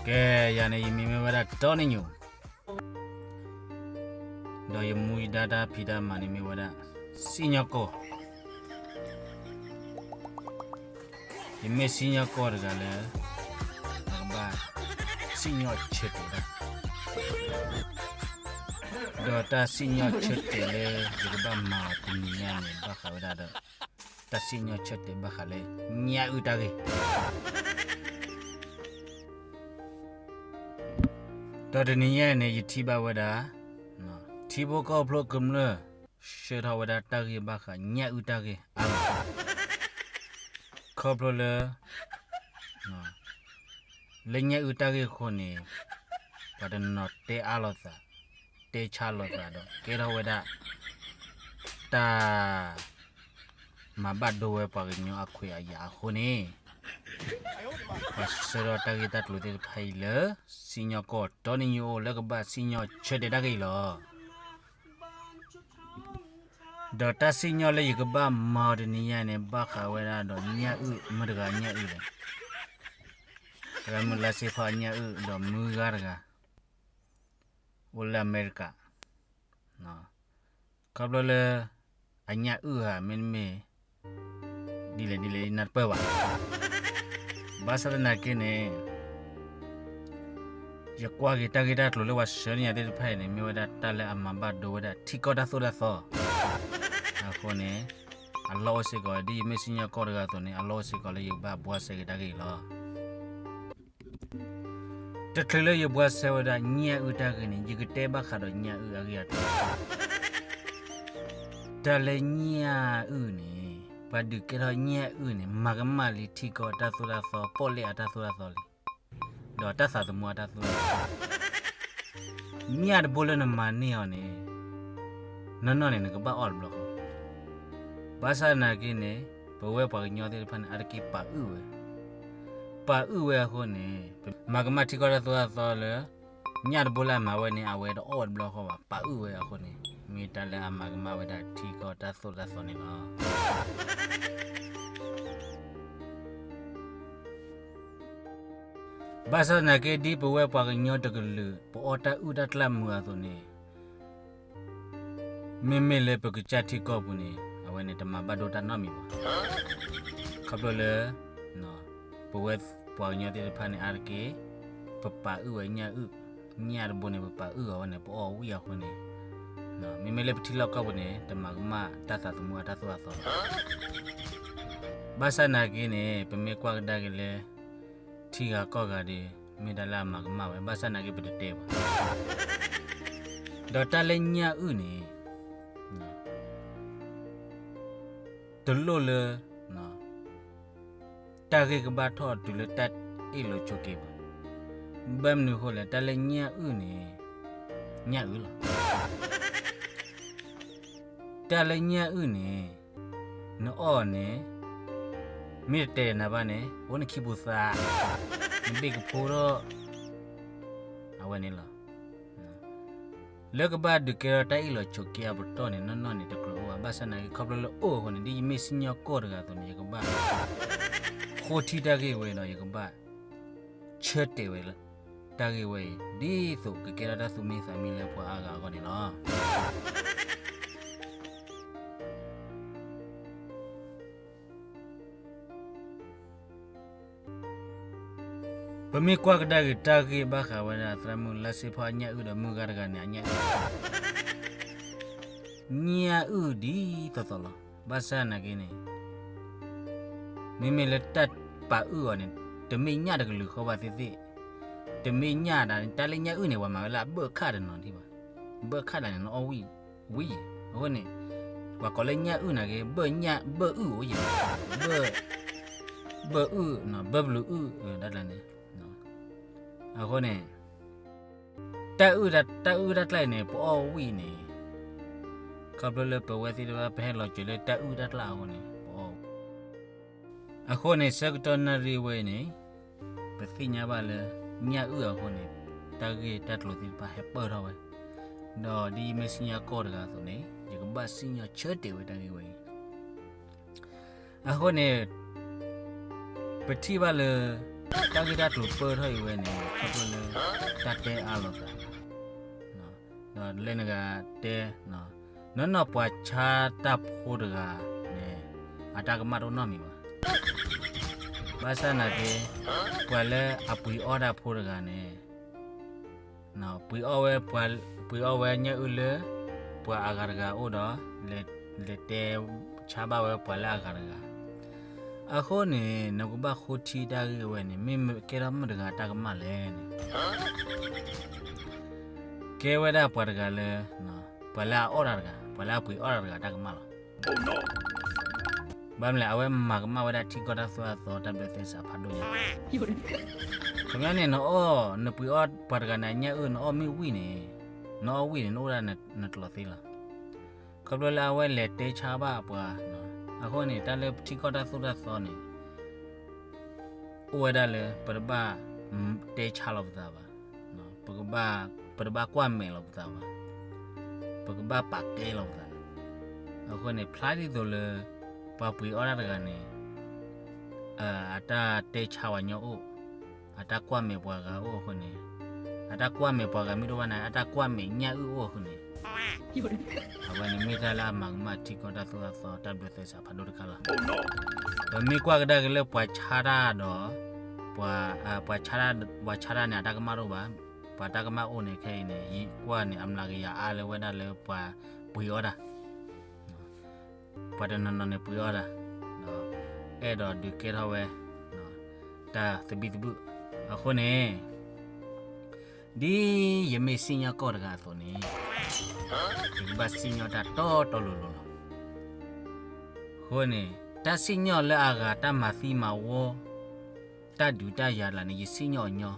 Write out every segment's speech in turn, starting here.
ကဲ, ယၤန့ၣ် ယမံၤမ့ၢ်ဝဲဒၣ်တီနံၣ်ညိၣ်, ဒီးယမူယဒါတၢ်ဖံးတၢ်မၤန့ၣ်မ့ၢ်ဝဲဒၣ် စံၣ်ညီၣ်ကွီၢ်. ယမ့ၢ်စံၣ်ညီၣ်ကွီၢ်တဂၤလၢ အကဘၣ်စံၣ်ညီၣ်ဆၢတဲာ်တၢ်, ဒီးတၢ်စံၣ်ညီၣ်ဆၢတဲာ်လၢ ယကဘၣ်မၤအီၤတနံၤညါန့ၣ် ဘၣ်ဃးဝဲဒၣ်ဒီး တၢ်စံၣ်ညီၣ်ဆၢတဲာ်ဘၣ်ဃးလၢ ညၣ်အုၣ်တၢ်ဂ့ၢ်. ဒီးတနံၤညါန့ၣ် ယထံၣ်ဘၣ်ဝဲဒၣ် ထံဖိကီၢ်ဖိကမျၢၢ် ဆှၢထီၣ်ဝဲဒၣ်တၢ်ဂ့ၢ်ဘၣ်ဃးညၣ်အုၣ်တၢ်ဂ့ၢ်အါမး, ခီဖျိလၢ လၢညၣ်အုၣ်တၢ်ဂ့ၢ်အဃိန့ၣ် ပှၤတနီၤတဲအါလိာ်သး, တဲဆါလိာ်သးဒီး ကဲထီၣ်ဝဲဒၣ် တၢ် မၤဘၣ်ဒိဝဲပှၤကညီအခွဲးအယာ်အဃိန့ၣ် ပှၤဆှၢထီၣ်တၢ်ဂ့ၢ်တၢ်ကျိၤသ့ၣ်တဖၣ်အံၤလၢ စံၣ်ညီၣ်ကွီၢ်တီနံၣ်ညိၣ်အိၣ်လၢကဘၣ်စံၣ်ညီၣ်ဆၢတဲာ်တၢ်ဂ့ၢ်အံၤလီၤ. ဒီးတၢ်စံၣ်ညီၣ်လၢယကဘၣ်မၤအီၤတနံၤညါန့ၣ် ဘၣ်ဃးဝဲဒၣ်ဒီးညၣ်အုၣ် မတၤတဂၤညၣ်အုၣ်လဲၣ်, သရၣ်မုၣ်လါစ့ဖီညၣ်အုၣ် ဒီးမုၢ်ဂၤတဂၤ အိၣ်လၢအမဲရကၤ, ခီဖျိလၢ အညၣ်အုၣ်ဧါ မ့တမ့ၢ် ဒ်လဲၣ်ဒ်လဲၣ်နၢ်တပၢၢ်ဘၣ်. ဘၣ်ဆၣ်သနာ်က့န့ၣ် ယကွၢ်က့ၤတၢ်ဂ့ၢ်တၢ်ကျိၤလၢပှၤဆှၢန့ၢ်ယၤသ့ၣ်တဖၣ်အံၤန့ၣ် မ့ၢ်ဝဲဒၣ်တၢ်လၢအမၤဘၣ်ဒိဝဲဒၣ်ထံကီၢ်တၢ်သိၣ်တၢ်သီ အဃိန့ၣ် အလီၢ်အိၣ်စ့ၢ်ကီး ဒ်ယမ့ၢ်စံၣ်ညီၣ်ကွီၢ်တဂၤအသိးန့ၣ် အလီၢ်အိၣ်စ့ၢ်ကီးလၢယကဘၣ်ဘှါစဲက့ၤတၢ်ဂ့ၢ်အံၤလီၤ. တချုးလၢယဘှါစဲဝဲဒၣ်ညၣ်အုၣ်တၢ်ဂ့ၢ်န့ၣ် ယကတဲဘၣ်ဃးဒီးညၣ်အုၣ်အဂ့ၢ်အကျိၤ, တၢ်လၢညၣ်အုၣ်န့ၣ် ပှၤဒုးကဲထီၣ်ညၣ်အုၣ်န့ၣ် မၤကမၣ်လံထံကီၢ်တၢ်သိၣ်တၢ်သီ ပီၣ်လဲၣ်အတၢ်သိၣ်တၢ်သီလံ, ဒီးတၢ်သးသမူအတၢ်သိၣ်တၢ်သီ ညၣ်တဘိလၢနမၤန့ၢ်အီၤန့ၣ် နီၢ်နီၢ်န့ၣ် နကဘၣ်အီၣ်တဘျီဃီ. ဘၣ်ဆၣ်သနာ်က့န့ၣ် ပဝဲပှၤကညီသ့ၣ်တဖၣ်န့ၣ် အါတက့ၢ်ပာ်အုၣ်ဝဲ, ပာ်အုၣ်ဝဲအဃိန့ၣ် ပမၤကမၣ်ထံကီၢ်တၢ်သိၣ်တၢ်သီလၢ ညၣ်တဘိလၢအမၤဝဲန့ၣ် အဝဲတအီၣ်ဝဲတဘျီဃီဘၣ် ပာ်အုၣ်ဝဲအဃိန့ၣ် မ့ၢ်တၢ်လၢအမၤကမၣ်ဝဲဒၣ်ထံကီၢ်တၢ်သိၣ်တၢ်သီန့ၣ်လီၤ. ဘၣ်ဆၣ်သနာ်က့ ဒ်ပဝဲပှၤကညီတကလုာ် ပအီၣ်တၢ်အုၣ်တၢ်ကျၢ်မုာ်အသိးန့ၣ် မ့မ့ၢ်လၢပကစၢ်ထံကီၢ်ပူၤန့ၣ် အဝဲန့ၣ်တမၤဘၣ်ဒိတၢ်နီတမံၤဘၣ်. ခီဖျိလၢ ပဝဲပှၤကညီသ့ၣ်တဖၣ်န့ၣ် အါတက့ၢ် ပပာ်အုၣ်ဝဲညၣ်အုၣ်, ညၣ်တဘိန့ၣ် ပပာ်အုၣ်အီၤဝဲန့ၣ် ပအီၣ်ဝံၣ်အဃိန့ၣ် မ့မ့ၢ်လၢပထံလီၢ်ကီၢ်ပူၤန့ၣ် တမၤကမၣ်တၢ်သးသမူအတၢ်သိၣ်တၢ်သီလီၤ. ဘၣ်ဆၣ်သနာ်က့န့ၣ် ပမ့ၢ်ကွၢ်ကဒါက့ၤလၢ ထံဂၤကီၢ်ဂၤဒီး မ့ၢ်တၢ်လၢအမၤကမၣ်ဝဲ ဘၣ်ဆၣ်သနာ်က့ ပတတဲဘၣ်. ဒီးတၢ်လၢညၣ်အုၣ်န့ၣ် တလိၣ်လၢ တၢ်ဂ့ၢ်ကဘၣ်ထီၣ်တုၤလၢတၢ်အ့ၣ်လိာ်ဆိးက့ဘၣ်. ဘၣ်မနုၤအဃိလဲၣ် တၢ်လၢညၣ်အုၣ်န့ၣ် ညၣ်အုၣ်လီၤ. တၢ်လၢညၣ်အုၣ်န့ၣ် နအီၣ်န့ၣ် မ့ၢ်တတဲနၤဘၣ်န့ၣ် အိၣ်နခံပူၤသး, နဘ့ၣ်ကဖိထီၣ် အဝဲန့ၣ်လီၤ. လၢကဘၣ်ဒုးကဲထီၣ်တၢ်အ့ၣ်လိာ်ဆိးက့အပတီၢ်န့ၣ် နီၢ်နီၢ်န့ၣ် တကြၢးအိၣ်ဘၣ်. ဘၣ်ဆၣ်သနာ်က့ ခီဖျိလၢအိၣ်အဃိန့ၣ် ဒ်ယမ့ၢ်စံၣ်ညီၣ်ကွီၢ်တဂၤအသိးန့ၣ် ယကဘၣ် ဃိထံတၢ်ဂ့ၢ်ဝဲဒီး ယကဘၣ် ဆၢတဲာ်ဝဲ တၢ်ဂ့ၢ်ဝဲအံၤ ဒ်သိးကကဲထီၣ်တၢ်သူၣ်မံသးမံလၢပှၤအါဂၤအဂီၢ်န့ၣ်လီၤ. ပမ့ၢ်ကွၢ်ကဒါက့ၤတၢ်ဂ့ၢ်ဘၣ်ဃးဝဲဒၣ် သရၣ်မုၣ်လါစ့ဖီအညၣ်အုၣ်ဒီးမုၢ်ဂၤတဂၤန့ၣ် အညၣ်အုၣ် ညၣ်အုၣ်ဒ်သိးသိးလီၤ. ဘၣ်ဆၣ်သနာ်က့န့ၣ် မ့မ့ၢ်လၢတၢ်ပာ်အုၣ်အီၤန့ၣ် တမ့ၢ်ညၣ်တကလုာ်ဃီဘၣ်သ့ၣ်သ့ၣ်, တမ့ၢ်ညၣ်ဒၣ် တၢ်လၢညၣ်အုၣ်န့ၣ် ပှၤမၤဝဲလၢအဘၢၣ်ခၣ်တနီၤဒံးဘၣ်. ဘၢၣ်ခၣ်ဒၣ်န့ၣ် နအီၣ်ဝံၣ်ဝံၣ်အဃိန့ၣ် ပှၤကိးလၢညၣ်အုၣ်နာ်က့ ဘၢၣ်ညၣ် ဘၢၣ်အုၣ်အိၣ်ယဲၢ် ဘၢၣ် ဘၢၣ်အုၣ် ဘၢၣ်ဘျုးအုၣ် တၢ်ကျါန့ၣ် အဃိန့ၣ် တၢ်အုၣ်တၢ်ကျါအံၤန့ၣ် ပအီၣ်ဝံၣ်န့ၣ် ခီဖျိလၢပဝဲသ့ၣ်တဖၣ် ပဟဲလီၤစၢၤလၢတၢ်အုၣ်တၢ်ကျါအဃိန့ၣ် ပအီၣ်ဝံၣ် အဃိန့ၣ် ဆၢကတီၢ်နၣ်ရံၣ်ဝဲအံၤန့ၣ် ပသ့ၣ်ညါဘၣ်လၢ ညၣ်အုၣ်အဃိန့ၣ် တၢ်ဂ့ၢ်တၢ်ကျိၤသ့ၣ်တဖၣ်ဟဲပၢၢ်ထီၣ်ဝဲ, ဒီးဒ်ယမ့ၢ်စံၣ်ညီၣ်ကွီၢ်တဂၤအသိးန့ၣ် ယကဘၣ်စံၣ်ညီၣ်ဆၢတဲာ်ဝဲတၢ်ဂ့ၢ်ဝဲအံၤ အဃိန့ၣ် ပ ပထံၣ်ဘၣ်လၢ တၢ်ဂ့ၢ်တၢ်ကျိၤပၢၢ်ထီၣ်အံၤဝဲန့ၣ် ခီဖျိလၢ တၢ်တဲအါလိာ်သး ဒီးလၢနဂၤတဲ နနီၢ်ပှၤဆါတၢ်ဖိတဂၤန့ၣ် အတၢ်ကမၣ်တအိၣ်နီတမံၤဘၣ်. ဘၣ်ဆၣ်သနာ်က့ ပှၤလၢအပှ့ၤအီၣ်တၢ်ဖိတဂၤန့ၣ် ပှ့ၤအီၣ်ဝဲ ပှ့ၤအီၣ်ဝဲညၣ်အုၣ်လၢ ပှၤအဂၤတဂၤအအိၣ်ဒီး လဲၤတဲဆါဘၣ်ဝဲပှၤလၢအဂၤတဂၤ. အဃိန့ၣ် နကဘၣ်ဃိထံတၢ်ဂ့ၢ်ဝဲန့ၣ် မ့ၢ်ကဲထီၣ်မုၢ်တဂၤတၢ်ကမၣ်လဲၣ်န့ၣ် ကဲဝဲဒၣ်ပှၤတဂၤလၢ ပှၤလၢအအီၣ်တၢ်တဂၤ ပှၤလၢအပှ့ၤအီၣ်တၢ်တဂၤတၢ်ကမၣ်လီၤ. ဘၣ်မနုၤလဲၣ် အဝဲမၤကမၣ်ဝဲဒၣ်ထံကီၢ်တၢ်သိၣ်တၢ်သီတၢ်ဘျၢသဲစးဖးဒိၣ်ညါ ခီပညီန့ၣ် နအီၣ် နပှ့ၤအီၣ်ပှၤတဂၤန့ၣ် အညၣ်အုၣ် နအီၣ်မ့ၢ်ဝံၣ်န့ၣ် နအီၣ်ဝံၣ်န့ၣ် နအိၣ်ဒၣ်နကျိၤသ့လီၤ. ခီဖျိလၢအဝဲလဲၤတဲဆါဘၣ်ပှၤ အဃိန့ၣ် တၢ်လၢထံကီၢ်တၢ်သိၣ်တၢ်သီန့ၣ် အိၣ်ဝဲဒၣ်လၢ ပတဘၣ်တဲဆါလီၤပသးဘၣ်, ပတဘၣ်ကွၢ်မဲာ်လီၤပသးဘၣ်, ပကဘၣ်ပာ်ကဲလီၤပသး. အဃိန့ၣ် ဖျါဒ်သိးလၢ ပှၤပှ့ၤအီၣ်တၢ်တဂၤန့ၣ် အတၢ်တဲဆါပှၤညီအိၣ်, အတၢ်ကွၢ်မဲာ်ပှၤဂၤအိၣ်အဃိန့ၣ်, အတၢ်ကွၢ်မဲာ်ပှၤဂၤမ့ၢ်တအိၣ်ဘၣ်န့ၣ် အတၢ်ကွၢ်မဲာ်ညၣ်အုၣ်အိၣ်အဃိန့ၣ်, အဝဲန့ၣ်မ့ၢ်တၢ်လၢအမၤကမၣ်ထံကီၢ်တၢ်သိၣ်တၢ်သီတၢ်ဘျၢသဲစးဖးဒိၣ်တခါလီၤ. ပမ့ၢ်ကွၢ်ကဒါက့ၤလၢပှၤဆါတၢ်ဒီး ပှၤဆါတၢ်န့ၣ် အတၢ်ကမၣ်တအိၣ်ဘၣ်. ပှၤတၢ်ကမၣ်အိၣ်န့ၣ် ခဲအံၤန့ၣ် ယကွၢ်န့ၣ် အမျးကယၤအါလၢဝဲဒၣ်လၢပှၤပှ့ၤအီၣ်တၢ်, ပှၤတနီၤနီၤန့ၣ်ပှ့ၤအီၣ်တၢ်, ဒီးအဲၣ်ဒိးဒုးကဲထီၣ်ဝဲ တၢ်သဘံၣ်သဘုၣ်. အဃိန့ၣ် ဒ်ယမ့ၢ်စံၣ်ညီၣ်ကွီၢ်တဂၤအသိးန့ၣ်, ယကဘၣ်စံၣ်ညီၣ်တၢ်တီတီလိၤလိၤလီၤ. အဃိန့ၣ် တၢ်စံၣ်ညီၣ်လၢအဂၤတၢ်မၤသံမၤဝီ တၢ်ဒုးတၢ်ယၤတဖၣ်န့ၣ် ယစံၣ်ညီၣ်အီၤညီ,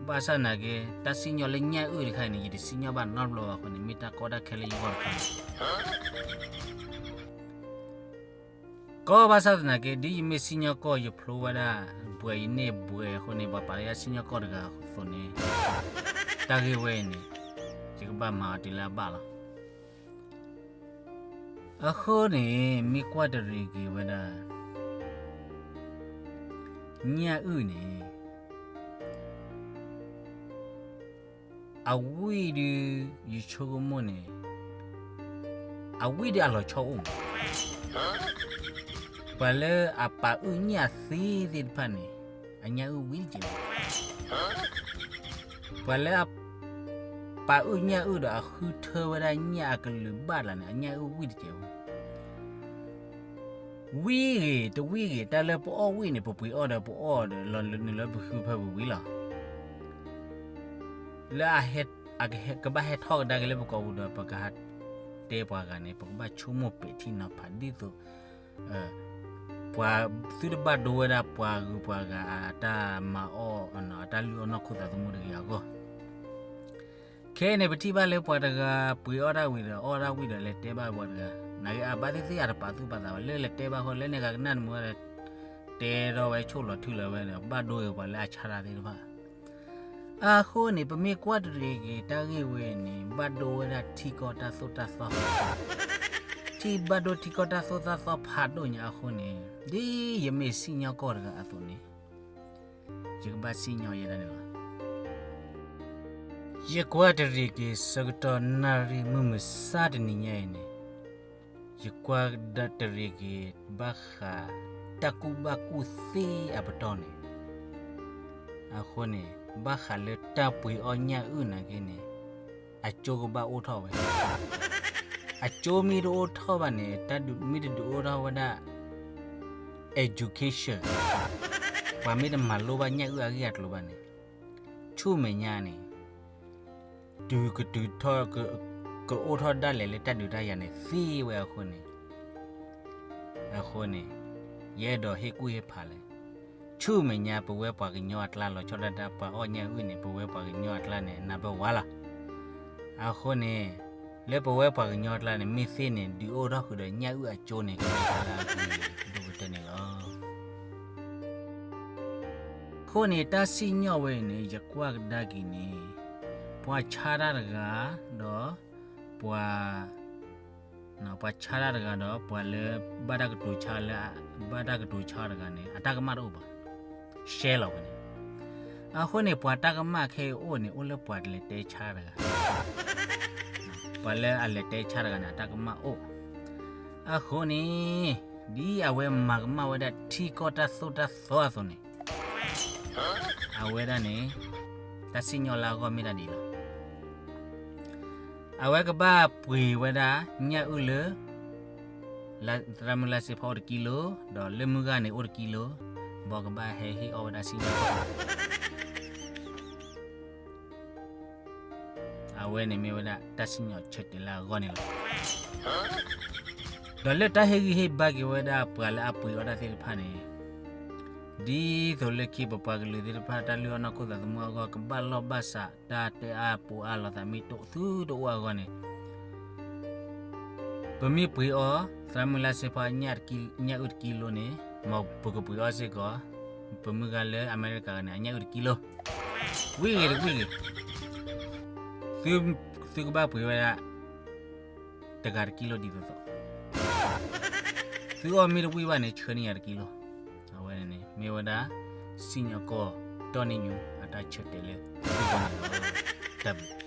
ဘၣ်ဆၣ်သနာ်က့ တၢ်စံၣ်ညီၣ်လၢညၣ်အုၣ်တခါအံၤန့ၣ် ယတစံၣ်ညီၣ်ဘၣ်နီတဘျီဘၣ်အဃိန့ၣ် မ့ၢ်တၢ်ကီတၢ်ခဲလၢယဂီၢ်တခါလီၤ. ကီဘၣ်ဆၣ်သနာ်က့ ဒ်ယမ့ၢ်စံၣ်ညီၣ်ကွီၢ် ယဖျိဝဲဒၣ် ဘှဲးယန့ၢ်ဘှဲးအဃိန့ၣ် ပှၤပာ်လၢယစံၣ်ညီၣ်ကွီၢ်တဂၤအသိးန့ၣ် တၢ်ဂ့ၢ်ဝဲအံၤန့ၣ် ယကဘၣ်မၤအီၤတုၤလၢအဘၣ်လီၤ. အဃိန့ၣ် မ့ၢ်ကွၢ်တရံးက့ၤဝဲဒၣ် ညၣ်အုၣ်န့ၣ် အဝံၣ်ဒုး ယဆိကမိၣ်န့ၣ် အဝံၣ်ဒုးအလီၤဆီအိၣ်မး, ပှၤလၢအပာ်အုၣ်ညၣ်သ့သ့ၣ်တဖၣ်န့ၣ် အညၣ်အုၣ်ဝံၣ်တကဲးဘၣ်. ပှၤလၢအပာ်အုၣ်ညၣ်အုၣ်ဒီးအဃုထၢဝဲဒၣ်ညၣ်အကလုာ်ဘၣ်လၢ်န့ၣ် အညၣ်အုၣ်ဝံၣ်တကဲးဘၣ်. ဝံၣ်ဂ့ၤတဝံၣ်ဂ့ၤ တၢ်လၢပအီၣ်ဝံၣ်န့ၣ် ပပှ့ၤအီၣ်ဒီးပအီၣ်ဒီး လီၤနုာ်လၢပဃုဖၢပူၤဝံၤလီၤ. လၢအကဘၣ်ဟဲထီၣ်ကဒါက့ၤလၢပကိာ်ပူၤဒီး ပကဟးတဲပှၤဂၤန့ၣ် ပကဘၣ်ဆိကမိၣ်ပဲာ်ထံနီၤဖးဒ်သိး ပှၤသုတဘၣ်ဒိဝဲဒၣ်ပှၤဂုၤပှၤဂၤအတၢ်မၤအီၣ် အတၢ်လုၢ်အီၣ်နီၢ်ခိသးသမူတဂ့ၤအဂီၢ်. ခဲအံၤန့ၣ် ပထံၣ်ဘၣ်လၢပှၤတဂၤပှ့ၤအီၣ်တၢ်ဝံၤဒီး အီၣ်တၢ်ဝံၤဒီး လဲၤတဲဘၣ်ပှၤတဂၤ, နာ်က့အဘၣ်သ့ၣ်သ့ၣ် အတပာ်သူၣ်ပာ်သးဘၣ် လၢလဲၤတဲဘၣ်ဃီ လၢန့ၣ်ဂၤကနၣ်တမုာ်ဝဲဒီး တဲထီၣ်ဝဲဆိၣ်လီၤထုလီၤဝဲဒီး ဘၣ်ဒိဂ့ၤပှၤလၢအဆါတၢ်သ့ၣ်တဖၣ်. အဃိန့ၣ် ပမ့ၢ်ကွၢ်တရံးက့ၤတၢ်ဂ့ၢ်ဝဲန့ၣ် ဘၣ်ဒိဝဲဒၣ်ထံကီၢ်တၢ်သိၣ်တၢ်သီ, ထံၣ်ဘၣ်ဒိထံကီၢ်တၢ်သိၣ်တၢ်သီဖးဒိၣ်ညါအဃိန့ၣ် ဒ်ယမ့ၢ်စံၣ်ညီၣ်ကွီၢ်တဂၤအသိးန့ၣ် ယကဘၣ်စံၣ်ညီၣ်ယဲဒၣ်န့ၣ်လီၤ. ယကွၢ်တရံးက့ၤဆၢကတီၢ်နၣ်ရံၣ်မုၢ်မဆါတနံၤညါအံၤန့ၣ်, ယကွၢ်တရံးက့ၤ ဘၣ်ဃးတၢ်ကူၣ်ဘၣ်ကူၣ်သ့အပတီၢ်န့ၣ်, အဃိန့ၣ် ဘၣ်ဃးလၢတၢ်ပှ့ၤအီၣ်ညၣ်အုၣ်နာ်က့န့ၣ် အကၠိကဘၣ်အိၣ်ထီၣ်ဝဲ အကၠိမ့ၢ်တအိၣ်ထီၣ်ဘၣ်န့ၣ် တၢ်ဒုးမ့ၢ်တဒုးအိၣ်ထီၣ်ဝဲဒၣ် education, ပှၤမ့ၢ်တမၤလိဘၣ်ညၣ်အုၣ်အဂ့ၢ်အကျိၤဘၣ်န့ၣ်, ဆူမဲာ်ညါန့ၣ် တုၤကတုၤထီၣ် ကအိၣ်ထီၣ်ဒၣ်လဲာ်လၢတၢ်ဒုးတၢ်ယၤန့ၣ်သ့ဝဲအဃိန့ၣ်, အဃိန့ၣ် ယအဲၣ်ဒိးဟ့ၣ်ကူၣ်ဟ့ၣ်ဖးလၢ ဆူမဲာ်ညါပဝဲပှၤကညီအကျါလီၤဆီဒၣ်တၢ် ပှၤအီၣ်ညၣ်အုၣ်န့ၣ် ပဝဲပှၤကညီအကျါန့ၣ် နၢ်ပၢၢ်ဝါလီၤ. အဃိန့ၣ် လၢပဝဲပှၤကညီအကျါန့ၣ် မ့ၢ်သ့န့ၣ် ဒုးအိၣ်ထီၣ်ဃုာ်ဒီးညၣ်အုၣ်အကၠိန့ၣ် ကမ့ၢ်တၢ်လၢအဂ့ၤဒိၣ်ကတၢၢ်န့ၣ်လီၤ. အဃိန့ၣ် တၢ်စံၣ်ညီၣ်ဝဲအံၤန့ၣ် ယကွၢ်ကဒါက့ၤန့ၣ် ပှၤဆါတၢ်တဂၤ ဒီးပှၤ ပှၤဆါတၢ်တဂၤဒီး ပှၤလၢ ဘၣ်တၢ်ကတိၤဆါလၢ ဘၣ်တၢ်ကတိၤဆါတဂၤန့ၣ် အတၢ်ကမၣ်တအိၣ်ဘၣ်, ရှဲလီၤဝဲန့ၣ်. အဃိန့ၣ် ပှၤတၢ်ကမၣ်ခဲအံၤအိၣ်န့ၣ် အိၣ်လၢပှၤလဲၤတဲဆါတဂၤ, ပှၤလၢအလဲၤတဲဆါတဂၤန့ၣ် အတၢ်ကမၣ်အိၣ်. အဃိန့ၣ် ဒ်အဝဲမၤကမၣ်ဝဲဒၣ်ထံကီၢ်တၢ်သိၣ်တၢ်သီအသိးန့ၣ် အဝဲဒၣ်န့ၣ် တၢ်စံၣ်ညီၣ်လၢအဂီၢ်မ့ၢ်ဒၣ်ဒ်အံၤလီၤ. အဝဲကဘၣ်ပှ့ၤဝဲဒၣ် ညၣ်အုၣ်လၢ သရၣ်မုၣ်လါစ့ဖီအိၣ်တကံလိ, ဒီးလၢမုၢ်ဂၤန့ၣ်အိၣ်တကံလိ, ဘီကဘၣ်ဟဲဟ့ၣ်အီၣ်ဝဲဒၣ်စံၣ်ညီၣ် အဝဲန့ၣ်မ့ၢ်ဝဲဒၣ်တၢ်စံၣ်ညီၣ်ဆၢတဲာ်လၢအဂီၢ်န့ၣ်လီၤ. ဒီးလၢတၢ်ဟ့ၣ်ဂံၢ်ဟ့ၣ်ဘါက့ၤဝဲဒၣ်ပှၤလၢအပှ့ၤအီၣ်တၢ်သ့ၣ်တဖၣ်န့ၣ်, ဒ်သိးလၢခံပပှၤကလုာ်သ့ၣ်တဖၣ် တၢ်လုၢ်အီၣ်နီၢ်ခိသးသမူအဂီၢ် ကဘၣ်လီၢ်ဘၣ်စး တၢ်တဲအါပူၤအါလိာ်သးမ့ၢ်တအိၣ်သုတအိၣ်အဂီၢ်န့ၣ် ပမ့ၢ်ပှ့ၤအီၣ် သရၣ်မုၣ်လါစ့ဖီ ညၣ်အုၣ်တကံလိန့ၣ်, မ်ပကပှ့ၤအီၣ်စ့ၢ်ကီး ပမုၢ်ဂၤလၢအမဲရကၤန့ၣ် အညၣ်အုၣ်တကံလိ, ဝံၤဂ့ၤတဝံၤဂ့ၤ, သုကဘၣ်ပှ့ၤဝဲဒၣ် တဂၤတကံလိဒ်သိးသိး, သုအီၣ်မ့ၢ်တဝံၣ်ဘၣ်န့ၣ် ဆှၢန့ၢ်ယၤတကံလိ, အဝဲန့ၣ်န့ၣ် မ့ၢ်ဝဲဒၣ် စံၣ်ညီၣ်ကွီၢ် တီၢ်န့ၢ်ညူ အတၢ်ဆၢတဲာ်လၢ သုဂီၢ်န့ၣ်လီၤ. တၢ်ဘျုး